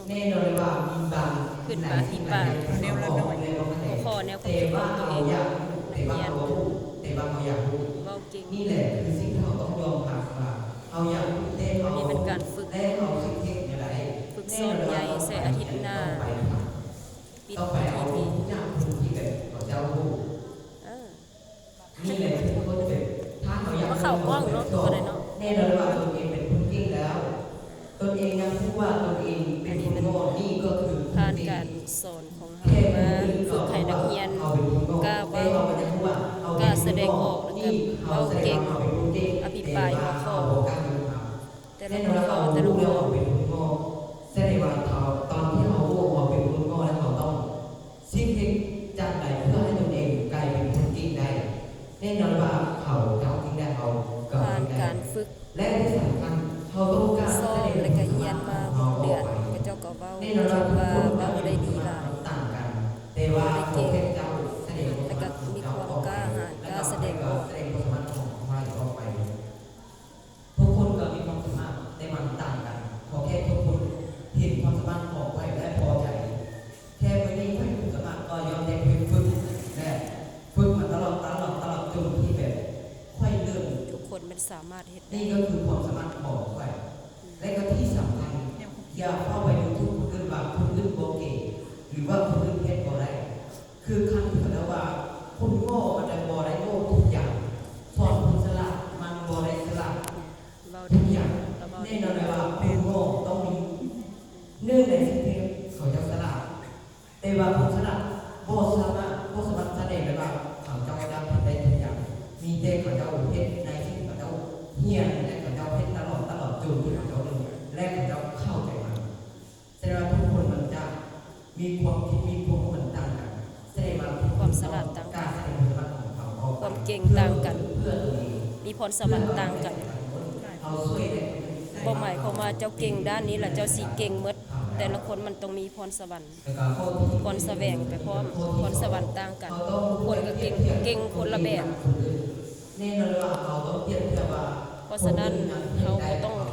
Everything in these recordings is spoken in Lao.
ແນ່ນອນເລີຍວ່າມີບາງ ຂຶ້ນມາທີ່ປາຍ ແນວລະໜ້ອຍ ຫົວຂໍ້ແນວຄວາມຄິດຂອງຕົວເອງ ແຕ່ວ່າເຮົາຢາກຮູ້ ແຕ່ວ່າເຮົາບໍ່ຮູ້ ແຕ່ວ່າເຮົາຢາກຮູ້ ເວົ້າເກັ່ງ ນີ້ແຫຼະຄືສິ່ງທີ່ເຮົາຕ້ອງຍອມຮັບວ່າ ເຮົາຢາກຮູ້ແຕ່ເຮົາ ອັນນີ້ແມ່ນການຝຶກ ແຕ່ເຮົາຊິເຮັດແນວໃດ ຝຶກຊ້ອມໃຫຍ່ໃສ່ອາທິດໜ້າ ແນ່ນອນວ່າທຸກຄົນຈະຕ້ອງໄປ ຕ້ອງໄປເອົາທຸກຢ່າງທີ່ແບບເຂົາເຈົ້າຮູ້ ເອີ ນີ້ແຫຼະຄືຄົນເປັນ ຖ້າເຮົາຢາກ ມາເຂົ້າກ້ອງເນາະ ກໍໄດ້ເນາະ ແນ່ນອນວ່າຕົນເອງເປັນຄົນເກັ່ງແລ້ວ ຕົນເອງຍັງຮູ້ວ່າຕົນເອງເປັນຄົນໂງ່ ນີ້ກໍຄື ຜ່ານການຝຶກສອນຂອງເຮົາມາ ຝຶກໃຫ້ນັກຮຽນກ້າເວົ້າ ກ້າສະແດງອອກ ແລ້ວກໍເວົ້າເກັ່ງ ອະພິປາຍຫົວຂໍ້ ແຕ່ລະຫົວຂໍ້ ແຕ່ລະຫົວຂໍ້ ສະແດງວ່າເຮົາ ຕອນທີ່ເຮົາຮູ້ວ່າເຮົາເປັນຄົນໂງ່ແລ້ວ ເຮົາຕ້ອງ ຊິເຮັດຈັ່ງໃດເພື່ອໃຫ້ຕົນເອງກາຍເປັນຄົນເກັ່ງໄດ້? ແນ່ນອນວ່າເຂົາເຈົ້າເກັ່ງໄດ້ ເຮົາກໍເກັ່ງໄດ້ ແລະທີ່ສຳຄັນ ເຮົາຕ້ອງການ ຊ້ອມ ແລະກະຮຽນມາຫົກເດືອນ ເຂົາເຈົ້າກໍເວົ້າ ແນ່ນອນວ່າທຸກຄົນ ເວົ້າໄດ້ດີຫຼາຍ ຕ່າງກັນ ແຕ່ວ່າເຂົາແຄ່ເຈົ້າສະແດງ ແລະກະມີຄວາມກ້າຫານ ກ້າສະແດງອອກ ສະແດງຄວາມສາມາດຂອງເຮົາອອກໄປ. ທຸກຄົນກໍມີຄວາມສາມາດ ແຕ່ມັນຕ່າງກັນ ຂໍແຄ່ທຸກຄົນເຫັນຄວາມສາມາດຂອງຂ້ອຍ ແລະ ພໍໃຈ. ແຄ່ມື້ນີ້ຂ້ອຍມີຄວາມສາມາດ ກໍຍ້ອນແຕ່ຂ້ອຍຝຶກ ແລະ ຝຶກມາຕະຫຼອດ ຕະຫຼອດ ຕະຫຼອດ ຈົນທີ່ແບບຂ້ອຍເລີ່ມ ທຸກຄົນມັນສາມາດເຮັດໄດ້ ນີ້ກໍຄືຄວາມສາມາດຂອງຂ້ອຍ ແລະ ກໍທີ່ສຳຄັນ ຢ່າເຂົ້າໄປດູຖູກຄົນອື່ນວ່າຄົນອື່ນບໍ່ເກັ່ງ ຫຼືວ່າຄົນອື່ນເຮັດບໍ່ໄດ້. ຄືຄຳທີ່ເຂົາເວົ້າວ່າ ຄົນໂງ່ມັນໄດ້ບໍ່ໄດ້ໂງ່ທຸກຢ່າງ, ສ່ວນຄົນສະຫຼາດມັນບໍ່ໄດ້ສະຫຼາດທຸກຢ່າງ. ແນ່ນອນແລ້ວວ່າຄົນໂງ່ຕ້ອງມີໜຶ່ງໃນສິ່ງທີ່ເຂົາເຈົ້າສະຫຼາດ, ແຕ່ວ່າຄົນສະຫຼາດບໍ່ສາມາດ ບໍ່ສາມາດສະແດງໄດ້ວ່າເຂົາເຈົ້າຈະເຮັດໄດ້ທຸກຢ່າງ, ມີແຕ່ເຂົາເຈົ້າເຮັດໃນສິ່ງທີ່ເຂົາເຈົ້າຮຽນ ແລະ ເຂົາເຈົ້າເຮັດຕະຫຼອດ ຕະຫຼອດຈົນທີ່ເຂົາເຈົ້າເລີຍ ແລະ ເຂົາເຈົ້າເຂົ້າໃຈມັນ. ສະແດງວ່າທຸກຄົນມັນຈະມີຄວາມຄິດ ມີຄວາມຮູ້ມັນຕ່າງກັນ, ສະແດງວ່າທຸກຄົນຕ້ອງການສະແດງຄວາມສາມາດຂອງເຂົາອອກໄປ ຄວາມເກັ່ງຕ່າງກັນ ເພື່ອຕົນເອງ ມີພອນສະຫວັນຕ່າງກັນ. ເຮົາຊ່ວຍໄດ້ຄົນອື່ນ ບໍ່ໝາຍຄວາມວ່າເຈົ້າເກັ່ງດ້ານນີ້ລະເຈົ້າຊິເກັ່ງໝົດ, ແຕ່ລະຄົນມັນຕ້ອງມີພອນສະຫວັນ ແລະກໍຂໍ້ທີ່ ພອນສະແຫວງໄປພ້ອມ ຂໍ້ທີ່ ພອນສະຫວັນຕ່າງກັນ ທຸກຄົນກໍເກັ່ງ ເກັ່ງຄົນລະແບບ. ແນ່ນອນວ່າເຮົາຕ້ອງປຽບທຽບວ່າ ເພາະສະນັ້ນເຮົາບໍ່ຕ້ອງທໍ້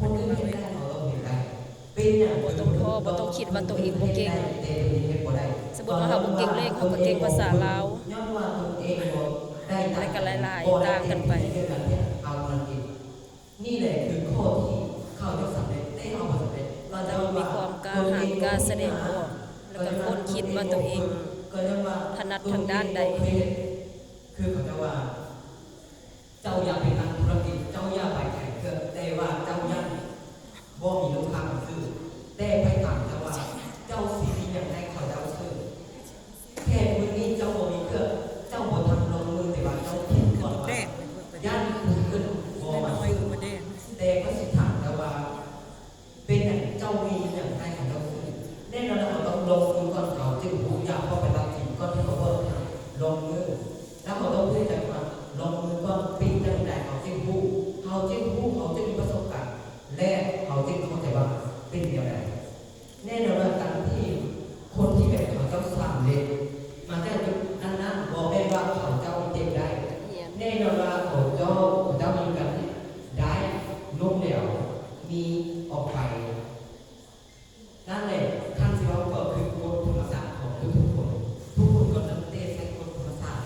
ຄົນອື່ນເຮັດໄດ້ ເຮົາຕ້ອງເຮັດໄດ້ ເປັນຫຍັງ ບໍ່ຕ້ອງທໍ້ ບໍ່ຕ້ອງຄິດວ່າໂຕເອງບໍ່ເກັ່ງ. ແຕ່ໂຕເອງເຮັດບໍ່ໄດ້ ສົມມຸດວ່າເຮົາບໍ່ເກັ່ງເລກ ເຮົາກໍເກັ່ງພາສາລາວ ຍ້ອນວ່າຕົນເອງບໍ່ໄດ້ ແລະກໍຫຼາຍໆ ຕ່າງກັນໄປ. ເຮົານັ້ນເອງ ນີ້ແຫຼະຄືຂໍ້ທີ່ເຂົາເຈົ້າສຳເລັດ ແຕ່ເຮົາບໍ່ສຳເລັດ ເຂົາເຈົ້າມີຄວາມກ້າຫານ ກ້າສະແດງອອກ ແລ້ວກໍຄົ້ນຄິດວ່າຕົວເອງຖະໜັດທາງດ້ານໃດ. ຄືເຂົາເຈົ້າວ່າ ເຈົ້າຢ່າໄປຕັ້ງທຸລະກິດ ເຈົ້າຢ່າໄປຂາຍເຄື່ອງ ແຕ່ວ່າເຈົ້າຢ້ານບໍ່ມີລູກຄ້າມາຊື້ ແຕ່ຂ້ອຍຖາມເຈົ້າວ່າ ເຈົ້າຊິມີຫຍັງໃຫ້ເຂົາເຈົ້າຊື້? ແຄ່ມື້ນີ້ເຈົ້າບໍ່ມີເຄື່ອງ ເຈົ້າບໍ່ທັນລົງມື ແຕ່ວ່າເຈົ້າຄິດກ່ອນວ່າ ຢ້ານຄົນອື່ນບໍ່ມາຊື້. ແຕ່ຂ້ອຍຊິຖາມເຈົ້າວ່າ ເປັນຫຍັງເຈົ້າມີຫຍັງໃຫ້ເຂົາເຈົ້າຊື້? ແນ່ນອນເຮົາຕ້ອງລົງມືກ່ອນ ເຮົາຈຶ່ງຮູ້ ຢ່າເຂົ້າໄປຕັດສິນກ່ອນທີ່ເຂົາເວົ້າ. ລົງມື ແລ້ວເຮົາຕ້ອງຮູ້ຈັກວ່າລົງມືກ່ອນ ເປັນຈັ່ງໃດເຮົາຈຶ່ງຮູ້ ເຮົາຈຶ່ງຮູ້ ເຮົາຈຶ່ງມີປະສົບການ ແລະ ເຮົາຈຶ່ງເຂົ້າໃຈວ່າເປັນແນວໃດ. ແນ່ນອນວ່າການທີ່ຄົນທີ່ແບບເຂົາເຈົ້າສຳເລັດມາແຕ່ຈຸດນັ້ນໆ ບໍ່ແມ່ນວ່າເຂົາເຈົ້າເຮັດໄດ້. ແນ່ນອນວ່າເຂົາເຈົ້າ ເຂົາເຈົ້າມີການໄດ້ລົ້ມແຫຼວ ມີອອກໄປ. ນັ້ນແຫຼະ ຄັນຊິເວົ້າກໍຄືກົດທຳມະຊາດຂອງທຸກໆຄົນ. ທຸກຄົນກໍຕັ້ງແຕ່ໃຊ້ກົດທຳມະຊາດ.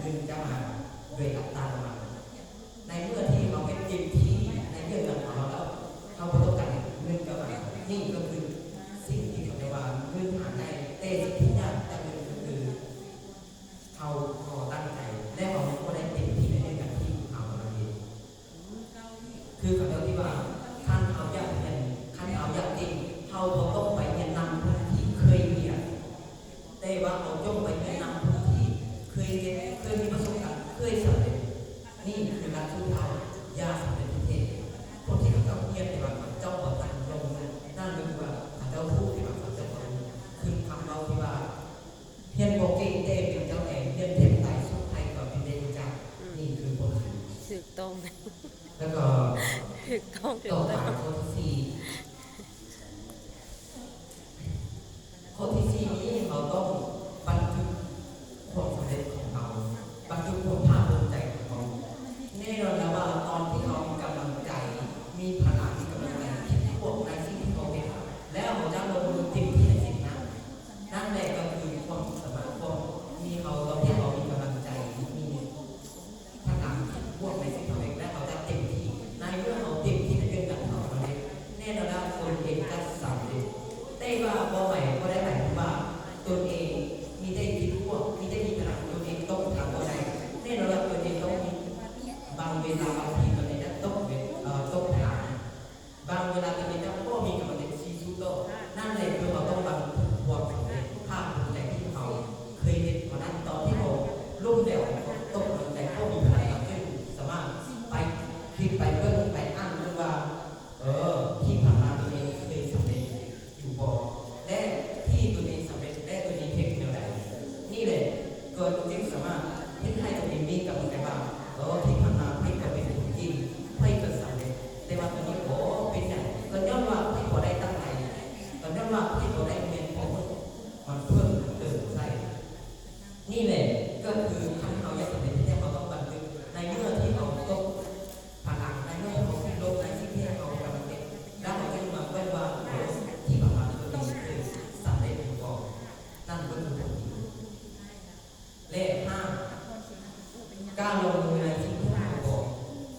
ເງິນຈະມາໂດຍອັດຕະໂນມັດ. ໃນເມື່ອທີ່ເຮົາເຮັດເຕັມທີ່ໃນວຽກງານຂອງເຮົາແລ້ວ ເຮົາບໍ່ຕ້ອງການເງິນຈະມາ. ນີ້ກໍຄືສິ່ງທີ່ເຂົາເອີ້ນວ່າເງິນຫາໄດ້, ແຕ່ສິ່ງທີ່ຍາກຈະເງິນກໍຄື ເຮົາກໍຕັ້ງໃຈ ແລະ ເຮົາກໍໄດ້ເຕັມທີ່ໃນວຽກງານທີ່ເຮົາກຳລັງເຮັດ. ຄືເຂົາເຈົ້າທີ່ວ່າ ຄັນເຮົາຢາກຮຽນ, ຄັນເຮົາຢາກເກັ່ງ, ເຮົາບໍ່ຕ້ອງໄປຮຽນນຳຜູ້ທີ່ເຄີຍຮຽນ, ແຕ່ວ່າເຮົາຈົ່ງໄປຮຽນນຳຜູ້ທີ່ເຄີຍເຮັດ, ເຄີຍມີປະສົບການ, ເຄີຍສຳເລັດ. ນີ້ຄືຫຼັກສູດເຮົາຢາກສຳເລັດແທ້. ຄົນທີ່ເຂົາເຈົ້າຮຽນ ແຕ່ວ່າເຂົາເຈົ້າບໍ່ທັນລົງມື, ນັ້ນກໍຄືວ່າເຂົາເຈົ້າຮູ້ ແຕ່ວ່າເຂົາເຈົ້າບໍ່ຮູ້. ຄືຄຳເວົ້າທີ່ວ່າ ຮຽນບໍ່ເກັ່ງແຕ່ເປັນເຈົ້າແອງ, ຮຽນແທບຕາຍສຸດທ້າຍກໍເປັນໄດ້ຮູ້ຈັກ. ອືມ ນີ້ຄືບົດຮຽນ. ຖືກຕ້ອງ ແລ້ວກໍ ຖືກຕ້ອງ ຖືກຕ້ອງ. ຕໍ່ມາຂໍ້ທີສີ່ ຂໍ້ທີສີ່ນີ້ເຮົາຕ້ອງບັນທຶກຄວາມສຳເລັດຂອງເຮົາ, ບັນທຶກຄວາມພາກພູມໃຈຂອງເຮົາ. ແນ່ນອນແລ້ວວ່າຕອນທີ່ເຮົາມີກຳລັງໃຈ, ມີພະລັງ, ມີກຳລັງໃຈ, ຄິດບວກໃນສິ່ງທີ່ເຮົາເຮັດ ແລ້ວເຮົາຈະລົງມືເຕັມທີ່ໃນສິ່ງນັ້ນ. ນັ້ນແຫຼະກໍຄືຄວາມສາມາດ ຄວາມມີເຮົາ ຕອນທີ່ເຮົາມີກຳລັງໃຈ, ມີພະລັງບວກໃນສິ່ງເຮົາເຮັດ ແລະ ເຮົາຈະເຕັມທີ່. ໃນເມື່ອເຮົາເຕັມທີ່ໃນເລື່ອງການເຮົາເຮັດ, ແນ່ນອນວ່າຕົນເອງຈະສຳເລັດ. ແຕ່ວ່າບໍ່ໝາຍ ບໍ່ໄດ້ໝາຍຄວາມວ່າຕົນເອງມີແຕ່ຄິດບວກ, ມີແຕ່ມີພະລັງ, ຕົນເອງຕົກພະລັງບໍ່ໄດ້. ແນ່ນອນວ່າຕົນເອງຕ້ອງມີບາງເວລາ, ບາງທີຕົນເອງຈະຕົກເວ, ເອີ, ຕົກພະລັງ. ບາງເວລາກໍເປັນເຈົ້າກໍມີກຳລັງເປັນສີ່ສູ້ຕໍ່. ນັ້ນແຫຼະຄືເຮົາຕ້ອງບັນທຶກຄວາມສຳເລັດ, ພາກພູມໃຈທີ່ເຮົາເຄີຍເຮັດ. ເພາະນັ້ນຕອນທີ່ເຮົາລົ້ມແຫຼວ, ຕົກກຳລັງໃຈ, ກໍມີພະລັງ, ເຮົາຈຶ່ງສາມາດໄປຄິດ, ໄປເບິ່ງ, ໄປອ່ານເບິ່ງວ່າ ເອີ ທີ່ຜ່ານມາຕົວເອງເຄີຍສຳເລັດຢູ່ບໍ່ ແລະ ທີ່ຕົວເອງສຳເລັດ ແລະ ຕົວເອງເຮັດແນວໃດ. ນີ້ແຫຼະ ກໍຈຶ່ງສາມາດເຮັດໃຫ້ຕົວເອງມີກຳລັງໃຈວ່າ ເອີ ທີ່ຜ່ານມາຂ້ອຍກໍເປັນຄົນເກັ່ງ, ຂ້ອຍກໍສຳເລັດ, ແຕ່ວ່າຕອນນີ້ບໍ່ເປັນຫຍັງ, ກໍຍ້ອນວ່າຂ້ອຍບໍ່ໄດ້ຕັ້ງໃຈ, ກໍຍ້ອນວ່າຂ້ອຍບໍ່ໄດ້ຮຽນຂໍ້ມູນມາເພີ່ມເຕີມໃສ່. ນີ້ແຫຼະ ກໍຄືຄັນເຮົາຢາກສຳເລັດແທ້ໆ ເຮົາຕ້ອງບັນທຶກໃນເມື່ອທີ່ເຮົາຕົກພະລັງ, ໃນເມື່ອທີ່ເຮົາຄິດລົບໃນສິ່ງທີ່ເຮົາກຳລັງເຮັດ, ແລ້ວເຮົາຈຶ່ງມາເບິ່ງວ່າ ໂອ້ ທີ່ຜ່ານມາຕົວເອງເຄີຍສຳເລັດຢູ່ບໍ່? ນັ້ນກໍຄືຜົນດີ. ແລະ ຫ້າ ກ້າລົງມືໃນສິ່ງທີ່ເຮົາບໍ່,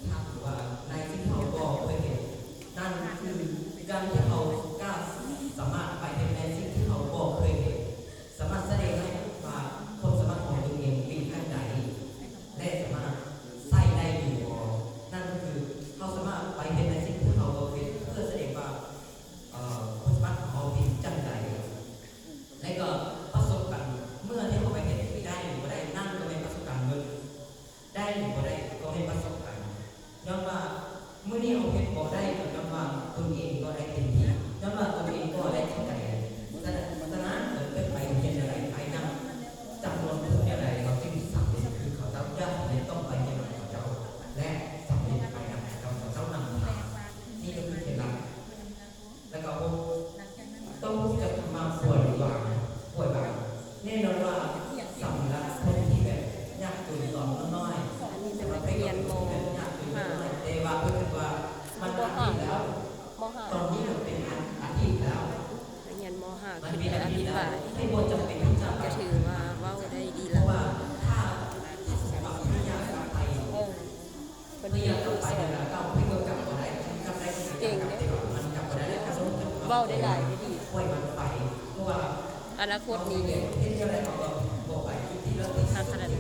ຖ້າວ່າໃນສິ່ງທີ່ເຮົາບໍ່ເຄີຍເຮັດ, ນັ້ນຄືການທີ່ເຮົາກ້າສາມາດໄປເຮັດໃນສິ່ງທີ່ເຮົາບໍ່ເຄີຍເຮັດ. ສາມາດສະແດງໃຫ້ເຫັນວ່າຄວາມສາມາດຂອງຕົນເອງເປັນຈັ່ງໃດ ແລະ ສາມາດໃຊ້ໄດ້ຫຼືບໍ່. ນັ້ນກໍຄືເຮົາສາມາດໄປເຮັດໃນສິ່ງທີ່ເຮົາບໍ່ເຮັດ ເພື່ອສະແດງວ່າ ເອີ ຄວາມສາມາດຂອງເຮົາເປັນຈັ່ງໃດ. ແລະ ກໍປະສົບການ ເມື່ອທີ່ເຮົາໄປເຮັດໄດ້ຫຼືບໍ່ໄດ້ ນັ້ນກໍແມ່ນປະສົບການເບິ່ງ. ໄດ້ຫຼືບໍ່ໄດ້ກໍແມ່ນປະສົບການ. ຍ້ອນວ່າມື້ນີ້ເຮົາເຮັດບໍ່ໄດ້ ກໍຍ້ອນວ່າຕົນເອງບໍ່ໄດ້ເຕັມທີ່, ຍ້ອນວ່າຕົນເອງບໍ່ໄດ້ເຂົ້າໃຈ. ສະນັ້ນ ສະນັ້ນ ເອີ ເປັນໄປຮຽນແນວໃດ ໄປນຳຈຳນວນຄົນແນວໃດ ເຮົາຈຶ່ງສຳເລັດຄືເຂົາເຈົ້າ. ຢາກສຳເລັດຕ້ອງໄປຮຽນນຳເຂົາເຈົ້າ ແລະ ສຳເລັດໄປນຳເຂົາເຈົ້າ, ເຂົາເຈົ້ານຳພາ. ນີ້ກໍຄືເຂດຫຼັກ. ແລ້ວກໍຫົກ ຕ້ອງຮູ້ຈັກຄຳວ່າປ່ອຍວາງ, ປ່ອຍວາງ. ແນ່ນອນວ່າສຳລັບຄົນທີ່ແບບຍາກຈົນຕອນນ້ອຍໆ, ສຳລັບເດັກນ້ອຍທີ່ແບບຍາກຈົນຕອນນ້ອຍ, ແຕ່ວ່າເພິ່ນຄິດວ່າມັນອະດີດແລ້ວ, ຕອນນີ້ມັນເປັນອະ, ອະດີດແລ້ວ. ນັກຮຽນ ມໍຫ້າ ຂຶ້ນໄປອະພິປາຍ ກໍຖືວ່າເວົ້າໄດ້ດີຫຼາຍ. ເອີ ເພິ່ນເປັນຜູ້ສອນ ເກັ່ງເດ້ ເວົ້າໄດ້ຫຼາຍໄດ້ດີ. ອະນາຄົດນີ້ດີຄັກຂະໜາດໃດ.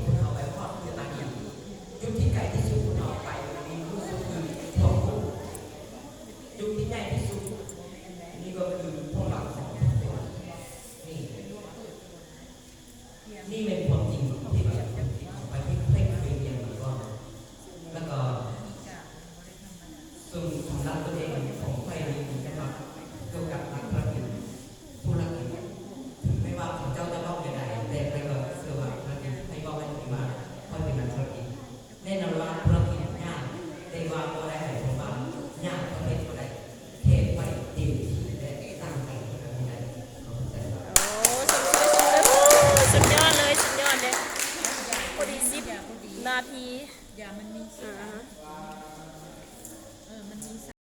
ຈຸດທີ່ໃກ້ທີ່ສຸດຂອງເຮົາໄປ ຈຸດທີ່ໃຫຍ່ທີ່ສຸດ ນີ້ກໍຄືພວກເຮົາສອງຄົນ. ນີ້ ນີ້ແມ່ນຄວາມຈິງທີ່ວ່າ ທີ່ຂ້ອຍໄດ້ເຄີຍຮຽນມາກ່ອນ. ແລ້ວກໍສ່ວນສຳລັບຕົວເອງຂອງຂ້ອຍນີ້ ຄືຈະມັກກ່ຽວກັບນັກທຸລະກິດ, ທຸລະກິດ. ເຖິງແມ່ນວ່າເຂົາເຈົ້າຈະເວົ້າແນວໃດ ແຕ່ຂ້ອຍກໍເຊື່ອວ່າທຸລະກິດ ໃຫ້ເວົ້າແບບນີ້ວ່າຂ້ອຍເປັນນັກທຸລະກິດ. ແນ່ນອນວ່າທຸລະກິດຍາກ, ແຕ່ວ່າບໍ່ໄດ້ໝາຍຄວາມວ່າຍາກ ຂ້ອຍເຮັດບໍ່ໄດ້. ແຄ່ຂ້ອຍເຕັມທີ່ ແລະ ຕັ້ງໃຈເຮັດແນວໃດ. ຂອບໃຈ. ໂອ້ ຊົມເຊີຍ ຊົມເຊີຍ. ໂອ້ ສຸດຍອດເລີຍ ສຸດຍອດເລີຍ. ພໍດີສິບນາທີ.